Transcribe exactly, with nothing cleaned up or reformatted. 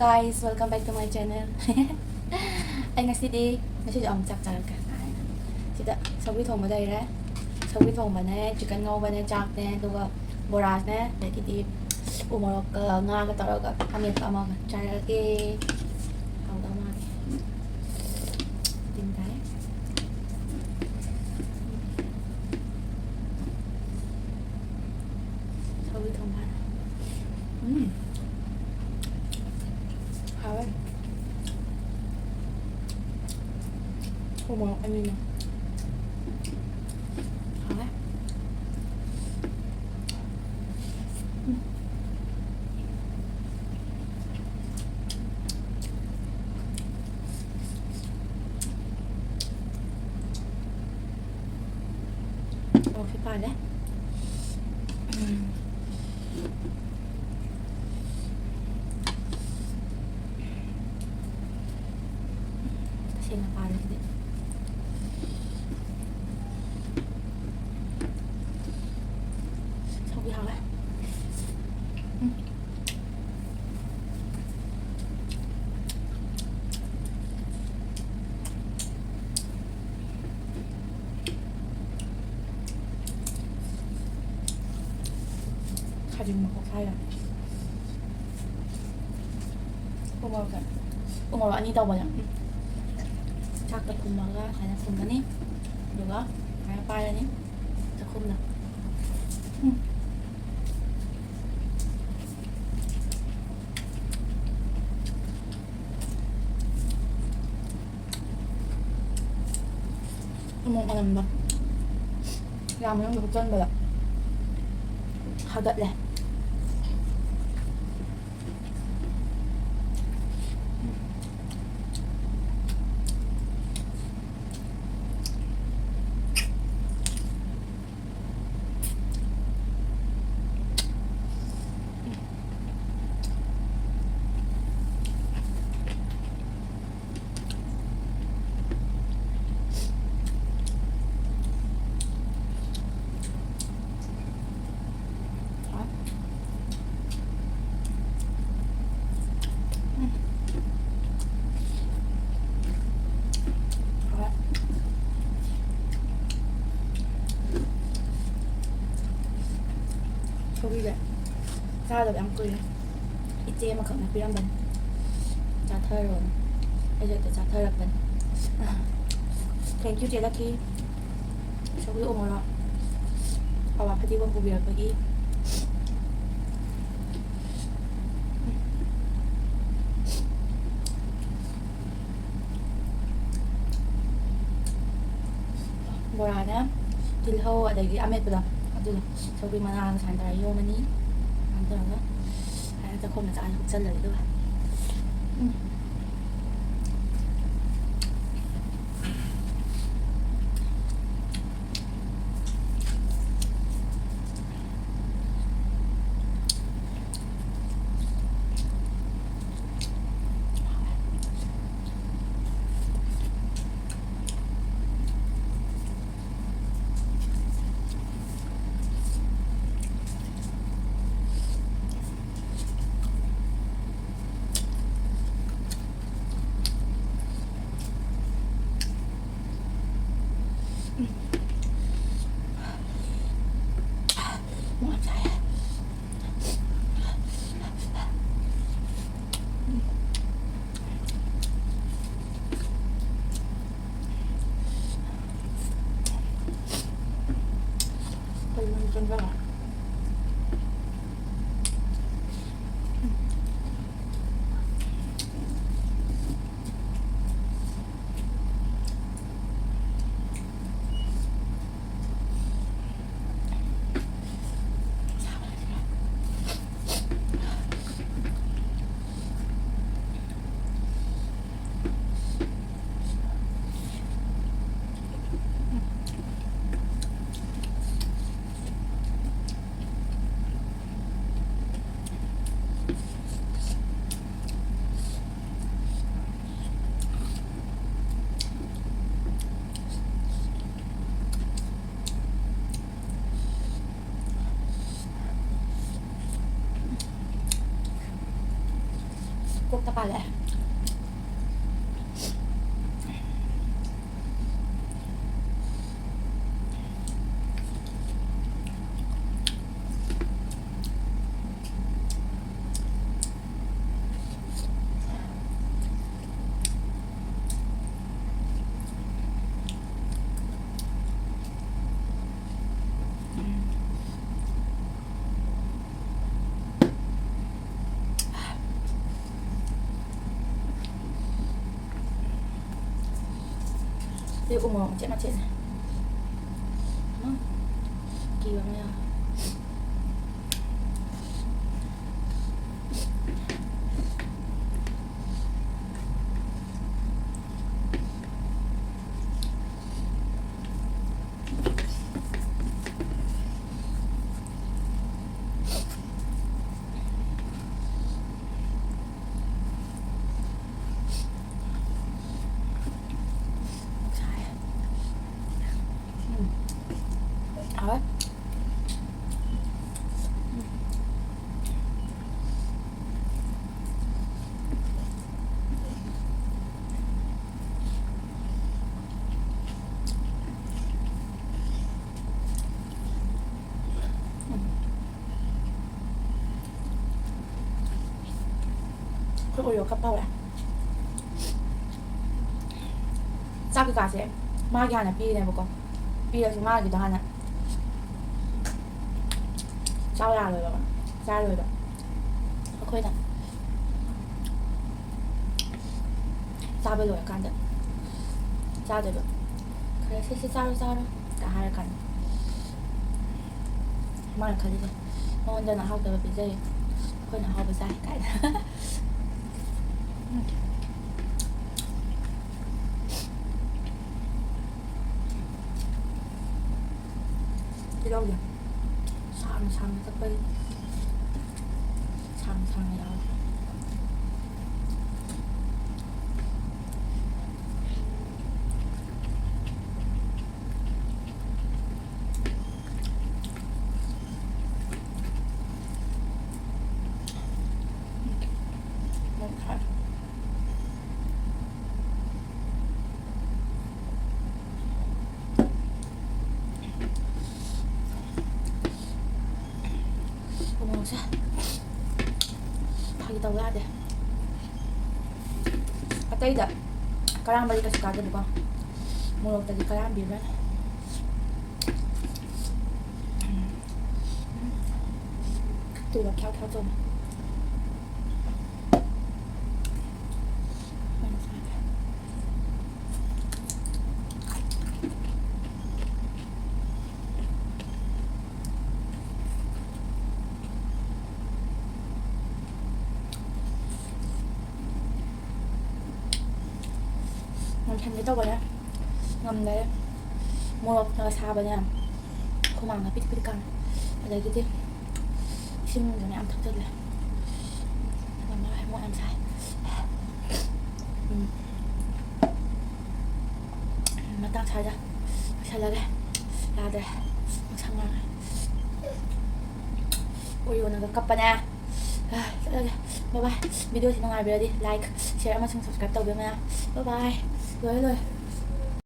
Guys, welcome back to my channel. ꯑꯩ ꯉꯁꯤꯗꯤ, ꯉꯁꯤꯗꯤ ꯑꯃꯨꯛ ꯆꯥꯛ ꯆꯥꯔꯛꯀꯦ꯫ ꯁꯤꯗ ꯁꯧꯒ꯭ꯔꯤ ꯊꯣꯡꯕ ꯂꯩꯔꯦ꯫ ꯁꯧꯒ꯭ꯔꯤ ꯊꯣꯡꯕꯅꯦ, chicken ꯉꯧꯕꯅꯦ, ꯆꯥꯛꯅꯦ, ꯑꯗꯨꯒ ꯕꯣꯔꯥꯅꯦ, ꯑꯗꯒꯤꯗꯤ ꯎ ꯃꯣꯔꯣꯛꯀ ꯉꯥꯒ ꯇꯧꯔꯒ ꯑꯃꯦꯠꯄ ꯑꯃꯒ ꯆꯥꯔꯛꯑꯒꯦ꯫ ꯍꯥꯎꯗꯧ ꯃꯥꯜꯂꯦ꯫ ꯇꯤꯟ ꯇꯥꯏ꯫ ꯁꯧꯒ꯭ꯔꯤ ꯊꯣꯡꯕ ꯍꯥꯟꯅ꯫ ꯎꯝ꯫ ꯍꯥꯎꯋꯦ꯫ ꯎ ꯃꯣꯔꯣꯛ ꯑꯅꯤꯅꯦ꯫ ꯍꯥꯎꯋꯦ꯫ ꯎꯝ꯫ ꯃꯣꯔꯣꯛꯁꯦ ꯄꯥꯜꯂꯦ꯫ ꯎꯝ꯫ ꯇꯁꯦꯡꯅ ꯄꯥꯜꯂꯦ ꯁꯤꯗꯤ꯫ ꯁꯧꯒ꯭ꯔꯤ ꯍꯥꯎꯋꯦ꯫ ꯎꯝ꯫ ꯈꯥꯖꯤꯡ ꯃꯀꯣꯛ ꯁꯥꯏꯔ꯫ ꯎ ꯃꯣꯔꯣꯛꯁꯦ, ꯎ ꯃꯣꯔꯣꯛ ꯑꯅꯤ ꯇꯧꯕꯅꯦ꯫ ꯆꯥꯛꯇ ꯐꯨꯝꯃꯒ ꯁꯨꯃꯥꯏꯅ ꯐꯨꯝꯃꯅꯤ, ꯑꯗꯨꯒ ꯁꯨꯃꯥꯏꯅ ꯄꯥꯏꯔꯅꯤ ꯆꯥꯛꯈꯨꯝꯗ꯫ ꯎꯝ꯫ ꯎ ꯃꯣꯔꯣꯛ ꯃꯅꯝꯗꯣ ꯌꯥꯝ ꯃꯅꯨꯡꯗ ꯍꯨꯠꯆꯟꯕꯗ ꯍꯥꯒꯠꯂꯦ꯫ ꯆꯥꯗꯕ ꯌꯥꯝ ꯀꯨꯏꯔꯦ꯫ ꯏꯆꯦ ꯑꯃꯈꯛꯅ ꯄꯤꯔꯝꯕꯅꯤ, ꯆꯥꯊꯔꯣꯅ꯫ ꯑꯩꯁꯨ ꯍꯦꯛꯇ ꯆꯥꯊꯔꯛꯄꯅꯤ꯫ Thank you, ꯆꯦ ꯂꯛꯀꯤ꯫ ꯁꯧꯒ꯭ꯔꯤ ꯎ ꯃꯣꯔꯣꯛ, ꯑꯋꯥ ꯐꯗꯤꯒꯣꯝ ꯄꯨꯕꯤꯔꯛꯄꯒꯤ꯫ ꯕꯣꯔꯥꯅꯦ, ꯇꯤꯜꯍꯧ, ꯑꯗꯒꯤ ꯑꯃꯦꯠꯄꯗꯣ, ꯑꯗꯨꯗꯣ ꯁꯧꯒ꯭ꯔꯤ ꯃꯅꯥꯒ ꯁꯨꯃꯥꯏꯅ ꯇꯧꯔꯒ ꯌꯣꯝꯃꯅꯤ꯫ ꯁꯨꯃꯥꯏꯅ ꯇꯧꯔꯒ ꯆꯥꯛꯈꯣꯝ ꯃꯆꯥꯗ ꯍꯨꯞꯆꯜꯂꯒꯦ, ꯑꯗꯨꯒ꯫ ꯎꯝ꯫ ꯀꯣꯛꯇ ꯄꯥꯜꯂꯛꯑꯦ꯫ ꯁꯤ ꯎ ꯃꯣꯔꯣꯛ ꯃꯆꯦꯠ ꯃꯆꯦꯠꯁꯦ꯫ ꯎꯝ꯫ ꯀꯤꯕ ꯑꯃ ꯌꯥꯎꯋꯦ꯫ ꯎꯝ꯫ ꯍꯥꯎꯋꯦ꯫ ꯑꯩꯈꯣꯏ Oreo cup ꯍꯧꯔꯦ꯫ ꯆꯥꯛ ꯀꯩꯀꯥꯁꯦ ꯃꯥꯒꯤ ꯍꯥꯟꯅ ꯄꯤꯔꯤꯅꯦꯕꯀꯣ꯫ ꯄꯤꯔꯁꯨ ꯃꯥꯒꯤꯗꯣ ꯍꯥꯟꯅ ꯆꯥꯎ ꯌꯥꯔꯣꯏꯕ꯫ ꯆꯥꯔꯣꯏꯕ꯫ ꯑꯩꯈꯣꯏꯅ ꯆꯥꯕ ꯂꯣꯏꯔꯀꯥꯟꯗ ꯆꯥꯗꯣꯏꯕ꯫ ꯈꯔ "ꯁꯦ, ꯁꯦ, ꯆꯥꯔꯣ, ꯆꯥꯔꯣ" ꯀ ꯍꯥꯏꯔꯀꯥꯟꯗ ꯃꯥꯅ ꯈꯜꯂꯤꯁꯦ, "ꯃꯉꯣꯟꯗꯅ ꯑꯍꯥꯎꯇꯕ ꯄꯤꯖꯩ, ꯑꯩꯈꯣꯏꯅ ꯑꯍꯥꯎꯕ ꯆꯥꯏ" ꯀꯥꯏꯅ꯫ ꯇꯤꯜꯍꯧꯁꯦ ꯁꯥꯡꯅ ꯁꯥꯡꯅ ꯀꯛꯄꯒꯤ ꯁꯥꯡꯅ ꯁꯥꯡꯅ ꯌꯥꯎꯔꯦ꯫ ꯎꯃꯣꯔꯣꯛꯁꯦ ꯐꯥꯒꯤ ꯇꯧ ꯌꯥꯗꯦ꯫ ꯑꯇꯩꯗ ꯀꯔꯥꯝꯕꯗꯤ ꯀꯩꯁꯨ ꯀꯥꯗꯦꯕꯀꯣ, ꯃꯣꯔꯣꯛꯇꯗꯤ ꯀꯔꯥꯝꯕꯤꯕ꯭ꯔꯥ? ꯇꯨꯒ ꯈ꯭ꯌꯥꯎ ꯈ꯭ꯌꯥꯎ ꯆꯣꯡꯉꯦ꯫ ꯃꯩ ꯆꯥꯒꯦ꯫ ꯇꯧꯕꯅꯦ, ꯉꯝꯗꯔꯦ꯫ ꯃꯣꯔꯣꯛꯅ ꯁꯥꯕꯅꯦ, ꯍꯨꯃꯥꯡꯅ ꯄꯤꯠ ꯄꯤꯠ ꯀꯥꯡꯉꯦ꯫ ꯑꯗꯒꯤꯗꯤ ꯏꯁꯤꯡꯁꯨ ꯃꯌꯥꯝ ꯊꯛꯆꯜꯂꯦ꯫ ꯉꯝꯃꯔꯣꯏ, ꯃꯣꯔꯣꯛ ꯌꯥꯝ ꯁꯥꯏ꯫ ꯎꯝ꯫ ꯃꯇꯥꯡ ꯆꯥꯗ ꯂꯣꯏꯁꯜꯂꯒꯦ꯫ ꯌꯥꯗ꯭ꯔꯦ꯫ ꯃꯁꯝ ꯉꯥꯡꯉꯦ꯫ ꯑꯣꯔꯤꯌꯣꯅꯒ ꯀꯞꯄꯅꯦ꯫ ꯆꯠꯂꯒꯦ꯫ Bye bye꯫ ꯚꯤꯗꯤꯑꯣꯁꯤ ꯅꯨꯡꯉꯥꯏꯕꯤꯔꯗꯤ like, share ꯑꯃꯁꯨꯡ subscribe ꯇꯧꯕꯤꯌꯨ ꯃꯌꯥꯝ꯫ Bye bye꯫ ꯂꯣꯏꯔꯦ, ꯂꯣꯏꯔꯦ꯫